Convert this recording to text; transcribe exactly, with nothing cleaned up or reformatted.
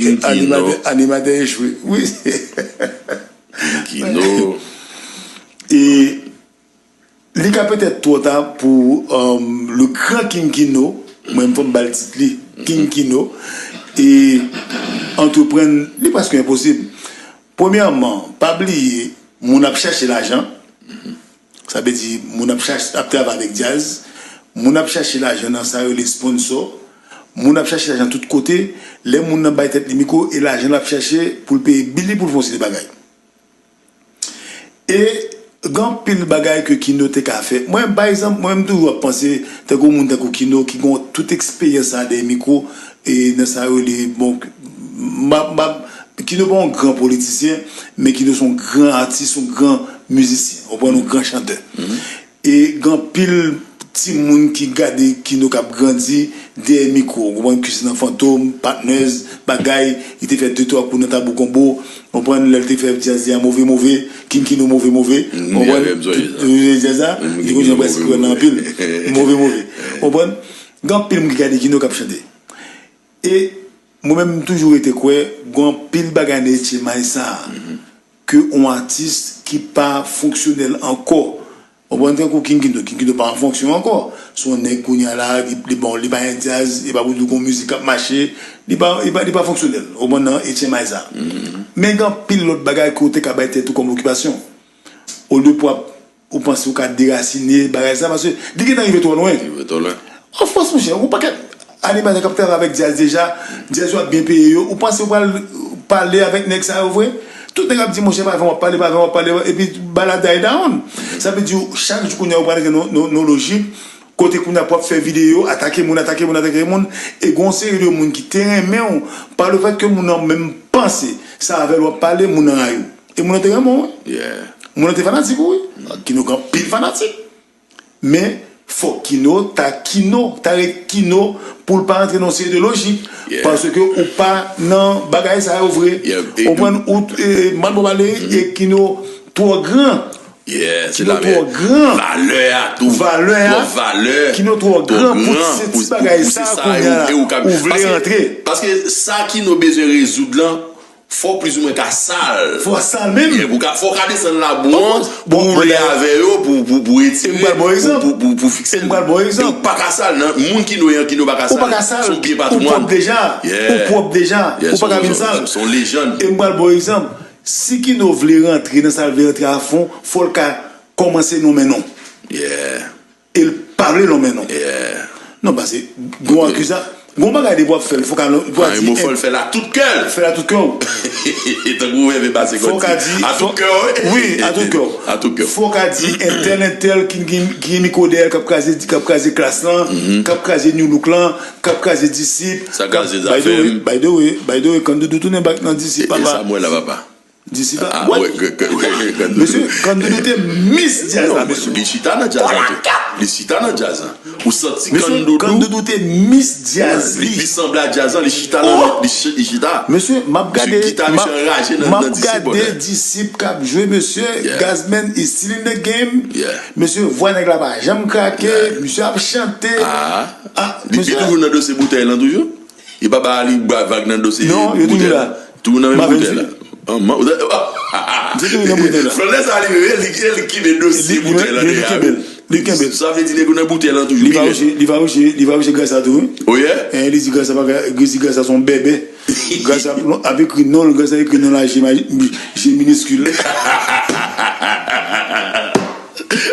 King Kino. Animatè, animatè echwe. Wi. King Kino. E li ka petèt twò ta pou um, le gran King Kino, mwen m fò m ba l tit li, King Kino, e antreprann, li prèske enposib. Premyèman, pa bliye, moun ap chache lajan. Sa vle di, moun ap chache, ap travay avèk djaz. Moun ap chache lajan nan sa yo rele sponsò. Moun ap chache lajan tout kote. Lè moun nan bay tèt li mikwo, e lajan l ap chache pou l peye bil li, pou l fè yon seri de bagay. E gen anpil bagay ke Kino te ka fè. Mwen, pa egzanp, mwen, m toujou ap panse, tankou moun tankou Kino, ki gen tout eksperyans sa dèyè mikwo, e nan sa yo rele, bon, m ap, m ap, Kino pa yon gran politisyen, men Kino se yon gran atis, yon gran mizisyen, ou konprann, yon gran chantè. E gen anpil timoun ki gade Kino k ap grandi dèyè mikwo, ou konprann, ki se nan Fantom, Partners, bagay, li te fè de twa kou nan Tabou Konbo, ou konprann, lè l te fè djaz li a, Move Move, King Kino Move Move, ou konprann, djaz la, li konn jan prèske nan anpil, Move Move, ou konprann. Gen anpil moun ki gade Kino k ap chante. E mwen menm, m toujou rete kwè, gen anpil bagay nan H M I sa a, ke yon atis ki pa fonksyonèl ankò. Ou konprann, tankou King Kino, King Kino pa an fonksyon ankò. Se yon nèg kounye a la, li, li, bon, li pa gen djaz, li pa pou di w gen yon mizik k ap mache, li pa, li pa, li pa fonksyonèl. Ou konprann, nan H M I sa a. Men gen anpil lòt bagay ke w te ka bay tèt ou kòm okipasyon. Olye pou w ap, ou panse w ka derasine bagay sa, paske li gentan rive twò lwen. Li rive twò lwen. An Frans, monchè, yon pakèt animatè k ap travay avèk djaz deja, djaz yo ap byen peye yo. Ou panse w pral pale avèk nèg sa yo vre? Tout nèg ap di, monchè, pa fè m ap pale, pa fè m ap pale, epi balada e down. Sa vle di, chak jou kounye a, ou pral antre nan, nan, nan lojik, kote kounye a pou ap fè videyo, atake moun, atake moun, atake moun, e gen yon seri de moun ki te renmen w, pa lefètke moun nan menm panse se avè l w ap pale, moun nan rayi w. E moun nan te renmen w, wi. Moun nan te fanatik ou, wi. Kino gen anpil fanatik. Men, fòk Kino ta Kino, ta ret Kino pou l pa rantre nan yon seri de lojik. Paske ou pa nan bagay sa yo vre. Ou konprann, ou, e, m pral ba w pale, e Kino twò gran. Kino twò gran. Valè a tou. Valè a. Twò valè. Kino twò gran pou se ti bagay sa a kounye a la. Ou vle rantre. Paske sa Kino bezwen rezoud lan, fò w plizoumwen ka sal. Fò w sal menm. Pou w ka, fò w ka desann labou an, pou w woule avè yo, pou, pou, pou etire, pou, pou, pou fikse. E m pral ba w egzanp. E w pa ka sal, nan, moun Kino ye an, Kino pa ka sal. Ou pa ka sal. Se yon byen patrimwàn. Ou pwòp deja. Ou pwòp deja. Ou pa ka vin sal. Se yon lejann. E m pral ba w egzanp. Si Kino vle rantre nan sa l vle rantre a fon, fò l ka kòmanse nonmen non. E l pa vle nonmen non. Non, paske gon akiza, gon bagay depi w ap fè l, fò ka, fò ka di, fò l fè l a tout kè l. Fè l a tout kè w. Tankou Vèvè pase kòd di, a tout kè w. Wi, a tout kè w. A tout kè w. Fò ka di entèl, entèl ki, ki, ki gen mikwo dèyè l, k ap kraze, k ap kraze klas lan, k ap kraze New Look lan, k ap kraze Disip. Sa kraze Zafèm. By the way, by the way, by the way, Kandoudou tounen bak nan Disip, papa. E sa m wè la, papa. Disip la. Ah, ouais, que, que, que, que, mesye, Kandoudou te mis djaz la, mesye. Li chita nan djaz la tou. Li chita nan djaz la. Ou santi Kandoudou te mis djaz li. Li sanble a djaz la, li chita nan, li chi-, li chita. Mesye, m ap gade, m ap gade Disip k ap jwe, mesye. Gazman is still in the game. Mesye, vwa nèg la pa janm krake. Misye ap chante. Ah, li toujou nan dosye boutèy lan toujou. Li pa ba li ba vag nan dosye boutèy la. Non, yo toujou la. Toujou nan menm boutèy la. Yo toujou nan boutèy la. Flannè sa li menm, li, li kenbe dosye boutèy la li, li kenbe l. Li kenbe l. Sa vle di nèg yo nan boutèy la toujou. Li fawoche, li fawoche, li fawoche Grasa tou, wi. Oh yeah? Eh, li di Grasa pa ka, li di Grasa se yon bèbè. Grasa ap ekri non l, Grasa ekri non l a G ma-, G miniskil.